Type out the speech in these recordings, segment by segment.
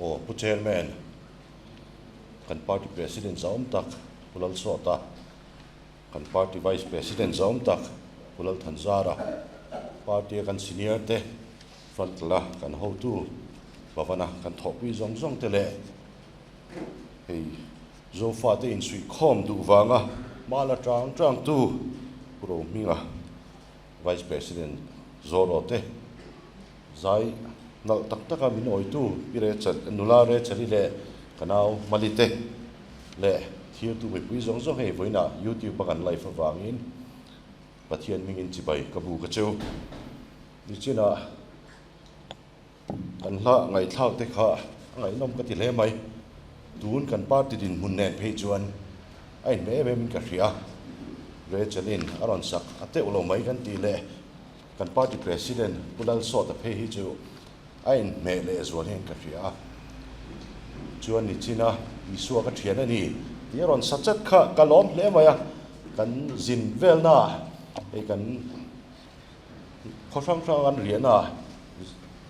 Aw Pu Chairman, kan Party President zahawm tak Pu Lalsawta, kan Party Vice President zahawm tak Pu Lalthanzara, Party-a kan senior te, front la kan hotu Bhavana kan thawhpui zawng zawng te leh hei Zofate insuihkhawm duh vanga hma la tang tangtu Pu Rohminga Vice President Zawlaw te zai nalh tak taka min awitu Pi Rachel, nula Rachel-i leh ka nau Mali te leh thirtu mipui zawng zawng hei vawiinah YouTube a kan live avangin Pathian hmingin chibai ka bu ka cheu. Nichinah kan hla ngaihthlak te kha a ngaihnawm ka ti hle mai. Tun kan party dinhmun nen phei chuan a inhmeh em em in ka hria. Rachel-in a rawn sak a teuh lo mai kan tih leh kan party president Pu Lalsawta phei hi chu a inhmeh leh zual hian ka hria a. Chuan nichina Isua ka thian a ni tih a rawn sa chat kha ka lawm hle mai a. Kan zin velna hei kan Khaw hrang hrang an rian a,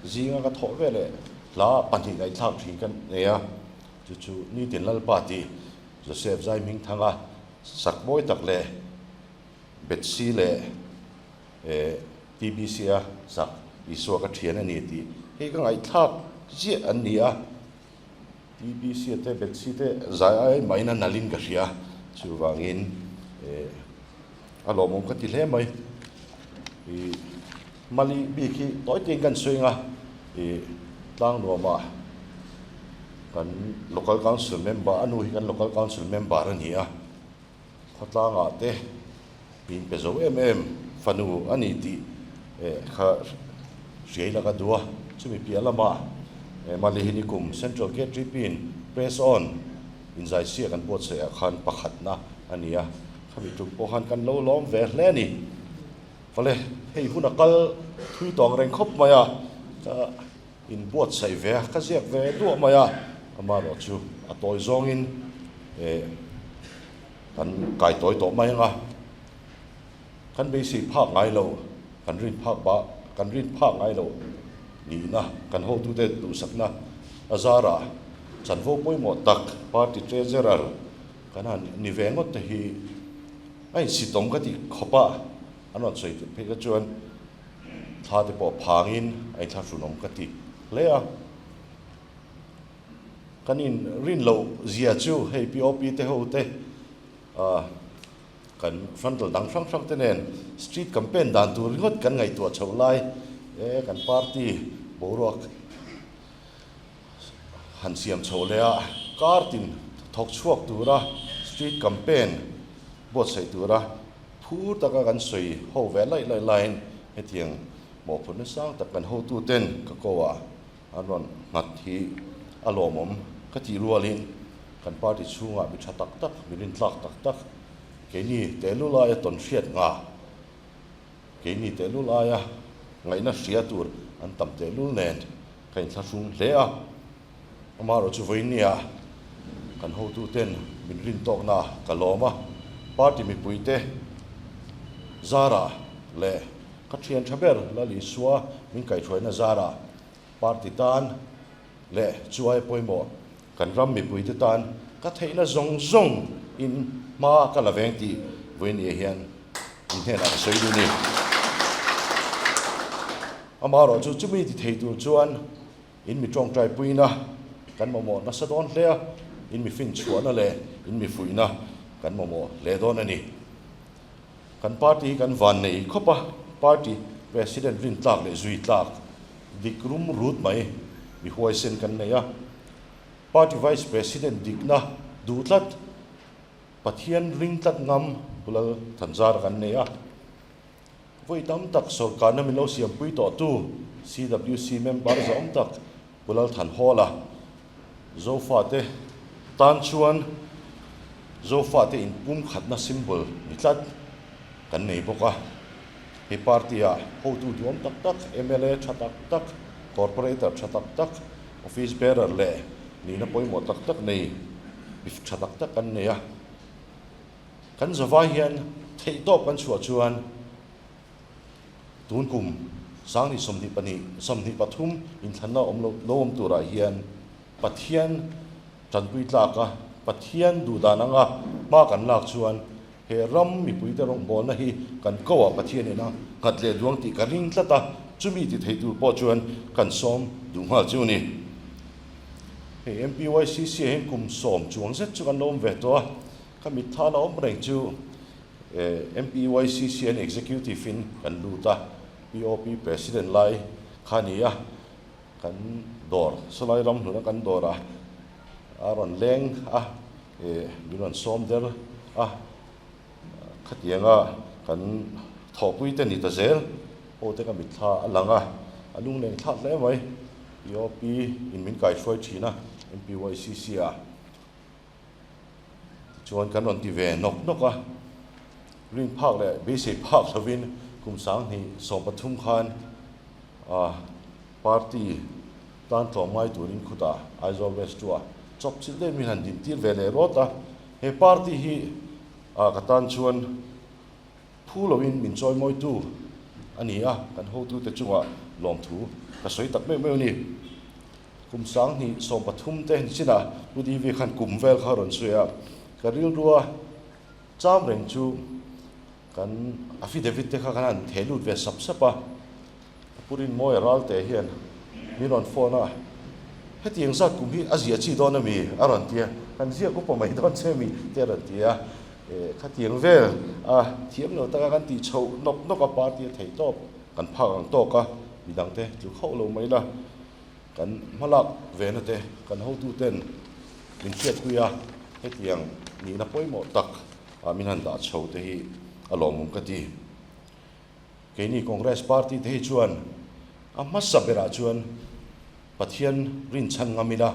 zinga ka thawh ve leh hla pahnih ngaihthlak thin ka nei a, chu chu Nitin Lalpa tih Joseph Zaihmingthanga sak mawi tak leh Betsy leh TBC-a sak Isua ka thian a ni tih hi ka ngaihthlak chiah an ni a, TBC-a te Betsy te zai ai mahin a nalhin ka hria, chuvangin A lawmawm ka ti hle mai. Ih Mali bik hi tawi tein kan sawi ang a, ih tlang nuamah kan local council member a nu hi kan local council member a ni a, khawtlangah te min pe zo em em fanu a ni tih eh kha hriai la ka duh a, chumi piah lamah Mali hi nikum Central KTP in press on inzaisia kan buatsaih ah khan pakhatna a ni a. Khami tum pawh khan kan lo lawm ve hle a ni. Vale, hei hun a kal thui tawng reng khawp mai a, ka inbuatsaih ve a, ka ziak ve duah mai a, amaherawh chu a tawi zawngin eh kan kai tawi tawh mai ang a, kan beisei phak ngai lo, kan rin phak bah, kan rin phak ngai lo nihna kan hotute duhsakna a zarah chanvo pawimawh tak party treasurer Kan han ni ve ngawt te hi a insitawm ka ti khawp a, an rawn sawi phei kha chuan thla te pawh phangin a inthlahrunawm ka ti hle a. Kan in rin loh zia chu hei POP te ho te ah kan frontal dang hrang hrang te nen street campaign dan tur ringawt kan ngaihtuah chhoh lai e kan party boruak Han siam chho leh a, kar tin thawk chhuak tura street campaign buatsaih tura phur taka kan sawi ho ve laih laih laiin hetiang mawhphurhna sang tak kan hotuten ka ko ah an rawn nghat hi a lawmawm ka tih rualin kan party chhungah mi tha tak tak, mi rintlak tak tak keini tehlul aia tawn hriat ngah Keini tehlul aia ngaihna hria tur an tam tehlul nen ka inthlahrung hle a, amaherawh chu vawinia kan hotuten min rin tawkna ka lawm a, party mipuite zarah leh ka thian tha ber Lal Isua min kaihhruaina zarah party tan leh chuai pawimawh kan ram mipuite tan ka theihna zawng zawng in hma ka la veng tih vawinia hian in hnenah ka sawi duh ni. Amaherawh chu chumi ti thei tur chuan in mi tawngtai puina kan mamawh nasa dawn hle a, in mi finchhuahna leh in mi fuihna kan mamawh hle dawn a ni. Kan party hi kan van nei khawp a, party president rin tlak leh zui tlak dik rum rut mai mi huaisen kan nei a, party vice president dikna duh tlat Pathian ring tlat ngam Pulal Thanzara kan nei a, vawi tam tak sawrkarna min lo siampui tawhtu CWC member zawm tak Pulal Thanhawla Zofate tan chuan Zofate inpumkhatna symbol ni tlat kan nei bawk a. He party-ah hotu duam tak tak, mla tha tak tak, corporator tha tak tak, office bearer leh nihna pawimawh tak tak nei mi tha tak tak kan nei a. Kan zavai hian theihtawp kan chhuah chuan tun kum 2024, 23 inthlanna awm lo awm turah hian. Pathian tanpui tlak a, Pathian duhdan anga hma kan lak chuan he ram mipuite rawngbawlna hi kan ko ah Pathian in a nghat leh duang tih ka ring tlat a, chumi ti thei tur pawh chuan kan sawm duh nghal chu a ni. Hei MPYCC ah hian kum sawm chuang zet chu kan lo awm ve tawh a, ka mitthla la awm reng chu MPYCC an executive in kan lut a, POP president lai kha a ni a, kan dawr sawlai ram hluna kan dawr a a rawn leng a eh min rawn sawm der a khatianga kan thawhpui te ni ta zel aw te ka mitthla a lang a a lungleng thlak hle mai POP in min kaihruai thin a MPYCC ah. Tichuan kan rawn ti ve nawk nawk a, rin phak leh beisei phak lovin kum 2013 khan party tan tlawmngai turin khutah Aizawl West chu a chawp chilh daih min han dintir ve leh rawt a, he party hi ka tan chuan Phu loin min chawimawitu a ni a, kan hotute chungah lawmthu ka sawi tak meuh meuh a ni. Kum 2013 te nichinah Pu DV khan kum vel kha a rawn sawi a, ka rilrua cham reng chu kan affidavit te kha kan han theh lut ve sap sap a, Pu Rinmawia Ralte hian min rawn phone a, hetiang zat kum hi a ziah chi dawn a mi? a rawn ti a, kan ziak upa mai dawn che mi? te a rawn ti a, khatiang vel a thiam lo taka kan tih chhoh nawk nawk a party a theih tawp kan phak ang tawk a, midangte tluk hauh lo mai la, kan hmalak ve na te kan hotu ten min hriatpui a, hetiang nihna pawimawh tak ah min han dah chho te hi a lawmawm ka ti. Keini Congress party te hi chuan a hmasa berah chuan Pathian rinchhan ngam ila,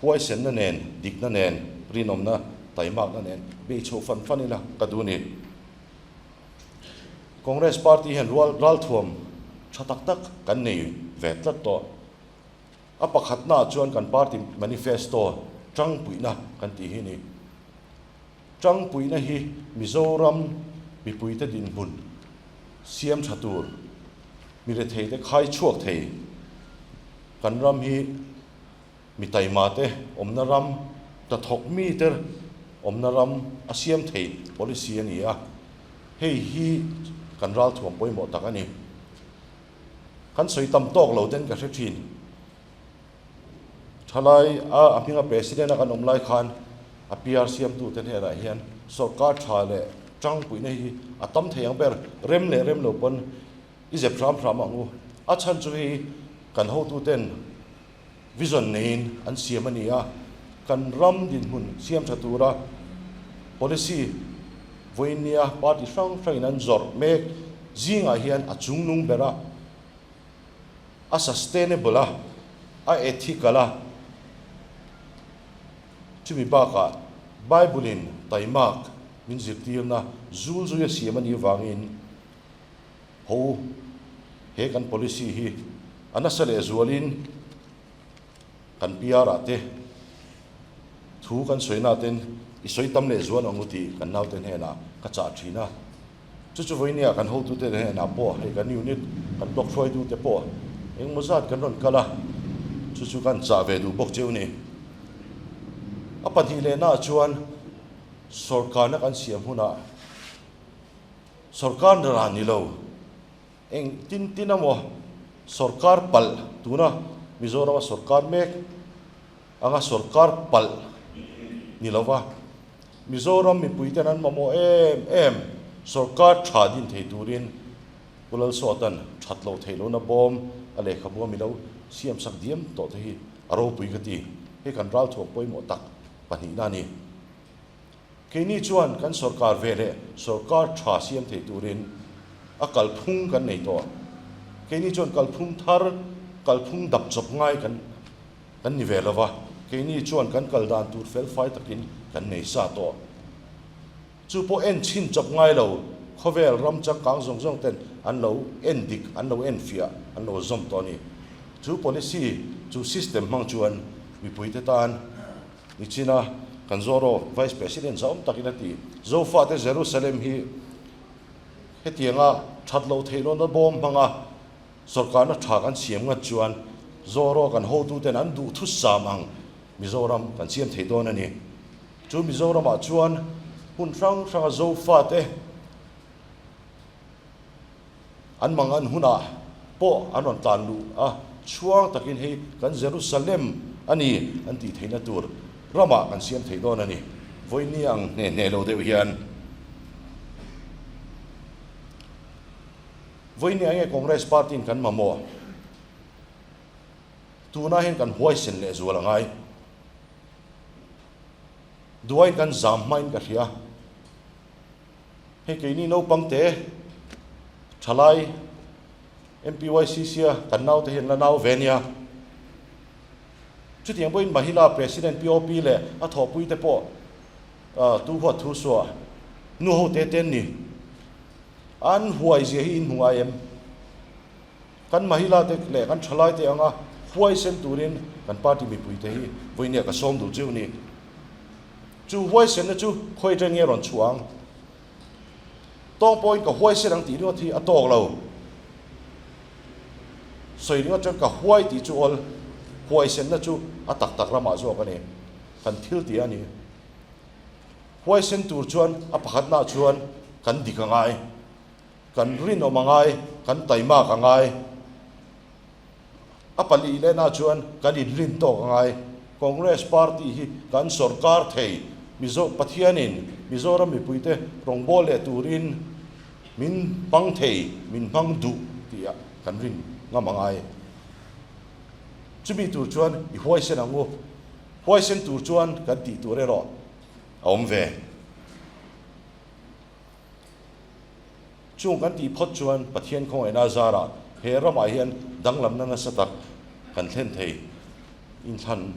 huaisenna nen, dikna nen, rinawmna, taimakna nen bei chho fan fan ila ka duh a ni. Congress party hian rual ralthuam tha tak tak kan nei ve tlat tawh. A pakhatnaah chuan kan party manifesto tangpuihna kan tih hi a ni. Tangpuihna hi Mizoram mipuite dinhmun siam tha tur, mi retheite khai chhuak thei, kan ram hi mi taimate awmna ram, hnathawk mite awmna ram a siam thei policy a ni a, hei hi kan ralthuam pawimawh tak a ni. Kan sawi tam tawk lo ten ka hre thin. Thalai a a hminga President a kan awm lai khan a PR siamtute hnenah hian sorkar tha leh tangpuihna hi a tam thei ang ber, rem leh rem lo pawn i zep hram hram ang u. A chhan chu hei kan hotuten vision neiin an siam a ni a, kan ram dinhmun siam tha tura policy vawiin nia party hrang hrangin an zawrh mek zingah hian a chungnung ber a. a sustainable a, a ethical a, chumi bakah Bible-in taimak min zirtirna zul zui a siam a nih avangin ho he kan policy hi a nasa leh zualin kan PR-ah te thu kan sawina ten i sawi tam leh zual ang u tih kan naute hnenah ka chah thin a. Chu chu vawinia kan hotute hnenah pawh hei kan unit kan block hruaitute pawh engmaw zat kan rawn kal a, chu chu kan chah ve duh bawk cheu ni. A pahnih lehnaah chuan sawrkarna kan siam hunah sawrkar rah ni lo eng tin tin emaw sawrkar palh tuna Mizorama sawrkar mek anga sawrkar palh ni lova Mizoram mipuiten an mamawh em em sawrkar tha din thei turin Pu Lalsawtan that loh theih lohna bawm a lehkhabu a milo siamsak diam tawh te hi a ropui ka ti. Hei kan ralthuam pawimawh tak pahnihna a ni. Keini chuan kan sawrkar ve leh sawrkar tha siam thei turin a kalphung kan nei tawh. Keini chuan kalphung thar, kalphung dap chawp ngai kan Kan ni ve lova, keini chuan kan kal dan tur fel fai takin kan nei sa tawh. Chu pawh en chhin chawp ngai lo, khawvel ram changkang zawng zawng ten an lo en dik, an lo en fiah, an lo zawm tawh a ni. Chu policy, chu system hmang chuan mipuite tan nichina kan Zoro Vice President zahawm takin a ti. Zofate Jerusalem hi hetianga that loh theih lohna bawm hmanga Sorkarna tha kan siam ngat chuan Zoro kan hotuten an duhthusam ang Mizoram kan siam thei dawn a ni. Chu Mizoramah chuan hmun hrang hranga Zofate an mangan hunah pawh an rawn tlan luh a, chhuang takin hei kan Jerusalem a ni an tih theihna tur ramah kan siam thei dawn a ni. Vawiini ang hne hne lo deuh hian vawiini ang nge Congress party in kan mamawh? Tunah hian kan huaisen leh zual a ngai. Duaiin kan zam hmain ka hria. Hei keini naupang te thalai MPYCC a kan naute hian la nau ve nia. Chutiang pawhin Mahila President POP leh a thawhpui te pawh tu huat thu suah nu ho te te an ni. An huai zia hi in hmu ngai em? Kan Mahila te leh kan thalai te anga huaisen turin kan party mipui te hi vawinia ka sawm duh chiu ni. Chu huaisenna chu khawi atang nge rawn chhuah ang? Tawng pawhin ka huaisen ang tih ringawt hi a tawk lo. Sawi ringawt chuan ka huai tih chu awl, huaisenna chu a tak tak ramah zawk a ni. Kan thil tih a ni. Huaisen tur chuan a pakhatnaah chuan kan dik a ngai. Kan rinawm a ngai, kan taimak a ngai. A palih lehna chuan kan inrin tawk a ngai. Congress party hi kan sorkar thei, Mizo Pathianin Mizoram mipuite rawngbâwl leh turin min hmang thei, min hmang duh tih kan rin ngam a ngai. Chumi tur chuan i huaisen ang u. Huaisen tur chuan kan tih tur erawh a awm ve. Chung kan tih phawt chuan Pathian khawngaihna zarah he ramah hian danglamna nasa tak kan thlen thei. Inthlan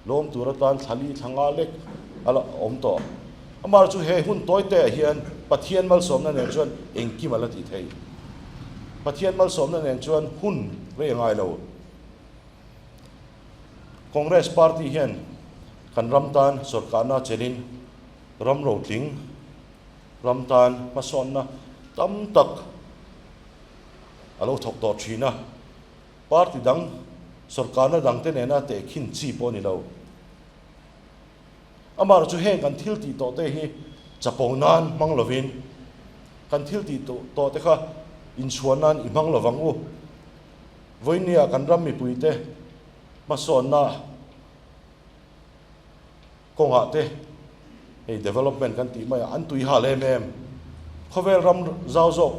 lawm tur atan thla li thla nga lek a la awm tawh. Amah chu he hun tawi te ah hian Pathian malsawmna nen chuan engkim a la ti thei. Pathian malsawmna nen chuan hun rei a ngai lo. Congress party hian kan ram tan sawrkarna chelin ram rotling Ram tan hmasawnna tam tak a lo thawk tawh thin a, party dang, sawrkarna dangte nena tehkhin chi pawh a ni lo. Amaherawh chu heng kan thil tih tawhte hi chapo nan hmang lovin, kan thil tih tawhte kha inchhuan nan i hmang lovang u. Vawinia kan ram mipuite hmasawnna Kawngah te hei development kan tih mai a, an tui hal em em. Khawvel ram zau zawk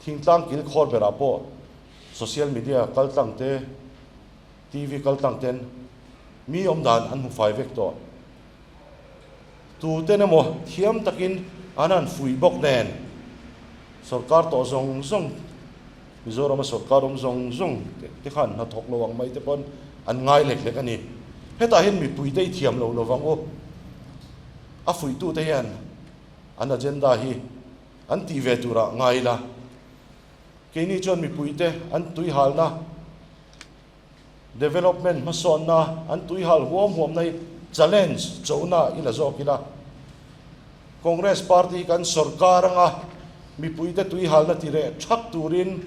thingtlang kil khawr berah pawh social media kal tlang te, TV kal tlang ten mi awm dan an hmu fai vek tawh. Tuten emaw thiam takin an han fuih bawk nen sorkar tawh zawng zawng Mizorama sorkar awm zawng zawng te khan hnathawk lo ang mai te pawn an ngai lek lek a ni. Hetah hian mipuite i thiam lo lovang u. A fuihtute hian an agenda hi an tih ve turah ngai ila. Keini chuan mipuite an tuihalna, development hmasawnna, an tuihal huam huamna hi challenge chona i la zawk ila. Congress party hi kan sorkar anga mipuite tuihalna ti reh thak turin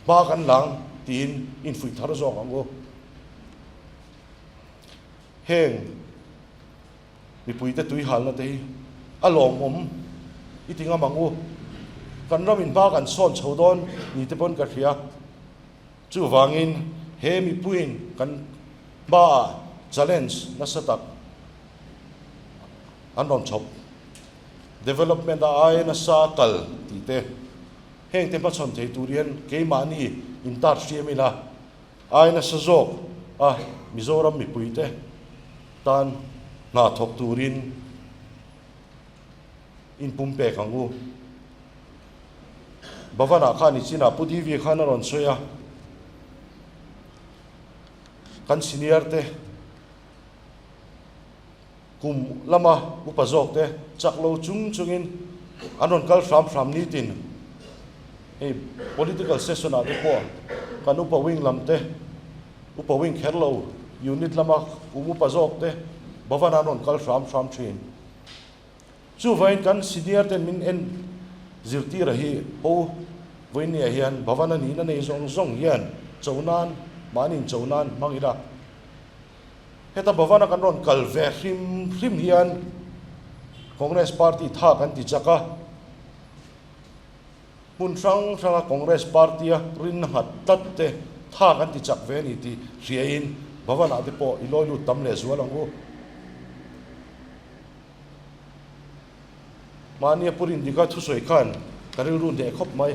hma kan lang tiin infuih thar zawk ang u. Heng mipuite tuihalna te hi a lawmawm i ti ngam ang u. Kan ramin hma kan sawn chho dawn ni te pawn ka hria. Chuvangin he mipuiin kan hmaah challenge nasa tak an rawn chhawp. Development a aia nasa kal tih te, heng te hmachhawn thei tur hian keimahni intar hriam ila aia nasa zawk a Mizoram mipuite tan hna thawk turin inpumpek ang u. Bhavan-ah khan i chinah Pu Divi khan a rawn sawi a, kan senior te kum lama upa zawk te chak lo chung chungin an rawn kal hram hram nitin hei political session ah te pawh kan upa wing lam te upa wing kher lo unit lama kum upa zawk te Bhavan-ah an rawn kal hram hram thin. Chuvangin kan senior ten min en zirtira hi ho vawinia hian Bhavan a nihna nei zawng zawng hian. cho nan, mahni in cho nan hmang ila. Heta Bhavan-a kan rawn kal ve hrim hrim hian Congress Party tha kan ti chak a, hmun hrang hranga Congress Party-a rinna nghat tlat te tha kan ti chak ve a ni tih hriain Bhavan-ah te pawh i lawi lut tam leh zual ang u. Mahnia Pu Rindika thusawi khan ka rilru hneh khawp mai.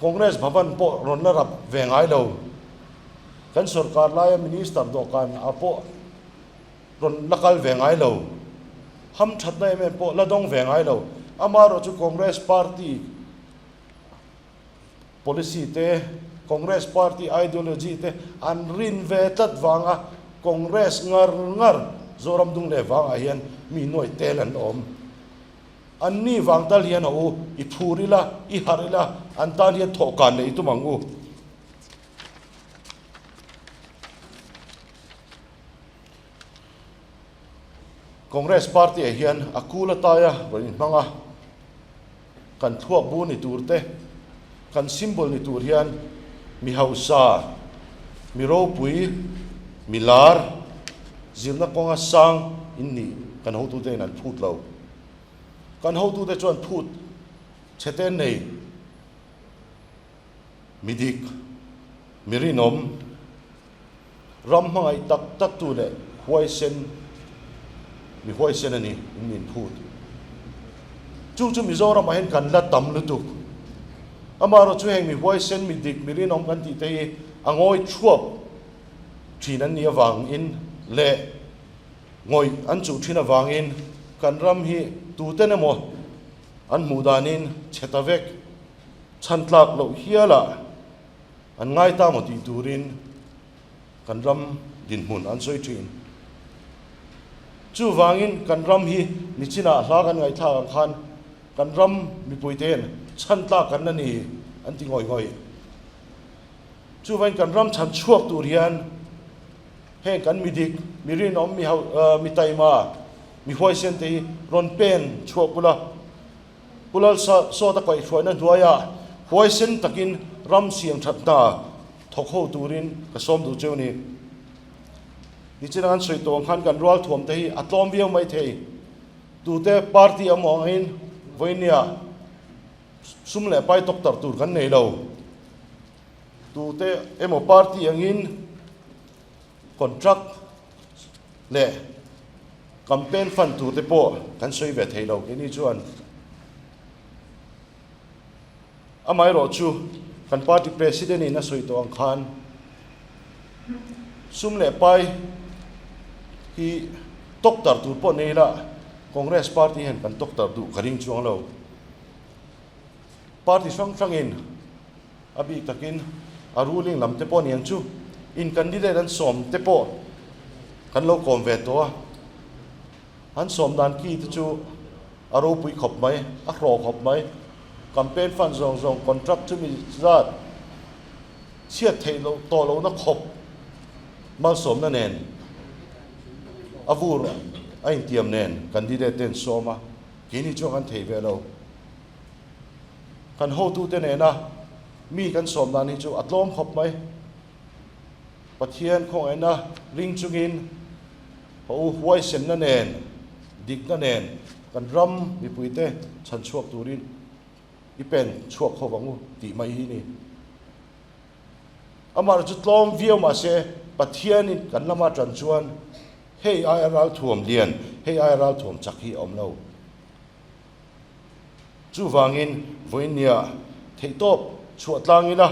Congress Bhavan pawh rawn la rap ve ngai lo. Kan sorkar laia Minister dawhkan ah pawh rawn la kal ve ngai lo. Ham thatna em em pawh la dawng ve ngai lo. Amaherawhchu Congress Party Policy te, Congress Party ideology te an rin ve tlat vanga Congress ngar ngar Zoram dung leh vangah hian mi nuai tel an awm. An ni vang tal hian a u, i phur ila, i harh ila, an tan hian thawhkan neih tum ang u. Congress Party ah hian a kul ataia rawn inhmang a. Kan thluak bu ni tur te, kan symbol ni tur hian mi hausa, mi ropui, mi lar, zirna kawnga sang in nih kan hotute in an phut lo. Kan hotute chuan phut chhe te an nei. Mi dik, mi rinawm, ram hmangaih tak tak tu leh huaisen, mi huaisen a ni in min phut. Chu chu Mizoramah hian kan la tam lutuk. Amaherawh chu heng mi huaisen, mi dik, mi rinawm kan tih te hi a ngawi thuap thin an nih avangin leh ngawih an chuh thin avangin kan ram hi tuten emaw an hmuh danin chhe ta vek. Chhan tlak loh hialah an ngai ta maw tih turin kan ram dinhmun an sawi thin. Chuvangin kan ram hi nichinah hla kan ngaihthlak ang khan kan ram mipuite hian chhan tlak kan la ni an ti ngawih ngawih. Chuvangin kan ram chhan chhuak tur hian heng kan mi dik, mi rinawm, mi mi taima, mi huaisen te hi rawn pen chhuak ula. Pu Lalsawta kaihhruaina hnuaiah huaisen takin ram siam that hna thawk ho turin ka sawm duh cheu ni. Nichina kan sawi tawh ang khan kan rualthuam te hi a tlawm viau mai thei. Tute party awm angin vawinia sum leh pai tawk tar tur kan nei lo. Tute emaw party angin Contract leh campaign fund tur te pawh kan sawi ve thei lo keini chuan. Amaherawh chu kan party president in a sawi tawh ang khan sum leh pai hi tawk tar tur pawh nei ila Congress party hian kan tawk tar duh ka ring chuang lo. Party hrang hrangin A bik takin a ruling lam te pawh niang chu in candidate an sawm te pawh kan lo kawm ve tawh a, an sawm dan ki te chu a ropui khawp mai, a hlawh khawp mai, campaign fund zawng zawng contract chu mi zat chhiat theih loh tawh lohna khawp malsawmna nen a vur a intiam nen candidate te an sawm a, keini chuan kan thei ve lo. Kan hotute nena mi kan sawm dan hi chu a tlawm khawp mai. Pathian khawngaihna ring chungin ka u huaisenna nen, dikna nen kan ram mipuite chhan chhuak turin i pen chhuak ho vang u tih mai hi ni. Amah chu tlawm viau mahse Pathianin kan lama tan chuan hei aia ralthuam lian, hei aia ralthuam chak hi a awm lo. Chuvangin vawinia theihtawp chhuah tlang ila,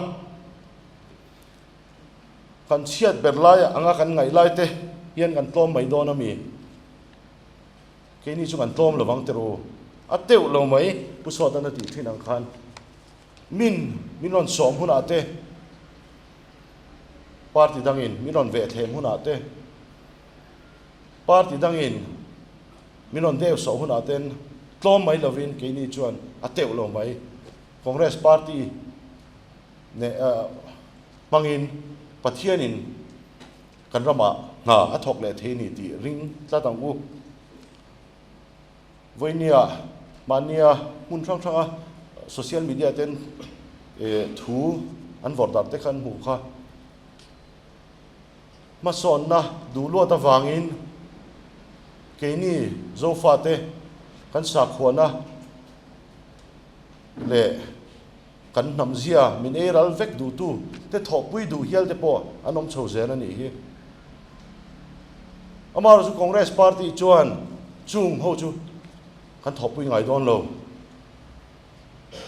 kan chhiat ber lai anga kan ngaih lai te hian kan tlawm mai dawn a mi? Keini chu kan tlawm lovang te ru. A teuh lo mai, Pu Sawtan a tih thin ang khan min min rawn sawm hunah te, party dangin min rawn vehthlem hunah te, party dangin Min rawn deu sawh hunah ten tlawm mai lovin keini chuan a teuh lo mai. Congress party neh hmangin Pathianin kan ramah hna a thawk leh thei ni tih ring tlat ang u. Vawinia mahnia hmun hrang hranga social media ten thu. an vawrh darh te kha an hmuh kha. Hmasawnna duh luat avangin keini Zofate kan sakhuana leh kan hnamzia min ei ral vek duhtu te thawhpui duh hial te pawh an awm chho zel a nih hi. Amaherawhchu Congress Party chuan chung ho chu kan thawhpui ngai dawn lo.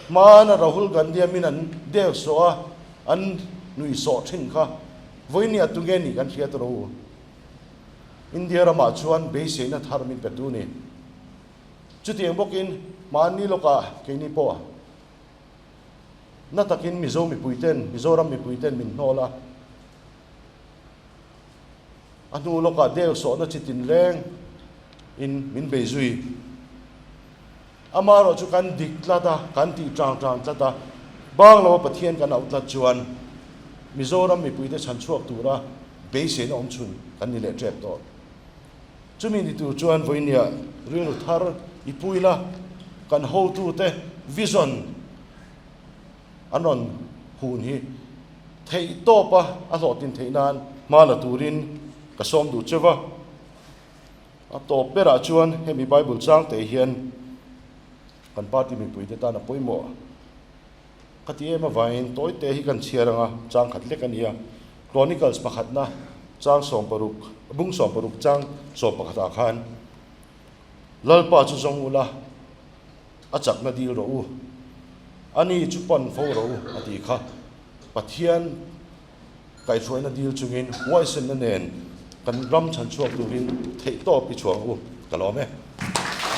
Hmana Rahul Gandhi-a min an deu sawh a, an nui sawh thin kha vawinia tunge nih kan hriat ro u. India ramah chuan beiseina thar min pe tu ni. Chutiang bawkin hmanni lawkah keini pawh na takin Mizo mipuiten, Mizoram mipuiten min hnawl a. A hnu lawkah deu sawhna chi tinreng in min bei zui. Amaherawh chu kan dik tlat a, kan tih tang tang tlat a, bang lova Pathian kan auh tlat chuan Mizoram mipuite chhan chhuak tura beiseina awm chhun kan ni leh tep tawh. Chumi ni tur chuan vawinia rilru thar i pui la, kan hotute vision an rawn hun hi theih tawpa a hlawhtlin theih nan hma la turin ka sawm duh cheu va. A tawp berah chuan hemi Bible chang te hian kan party mipuite tan a pawimawh ka ti em avangin tawite hi kan chhiar anga chang khat lek a ni a. Chronicles pakhatna chang 60, bung 60 chang 11 ah khan Lalpa chu zawng ula a chakna dil rawh u, ani chu pan fo rawh u a ti kha. Pathian Kaihhruaina dil chungin huaisenna nen kan ram chhan chhuak turin theihtawp i chhuang u, ka lawm e.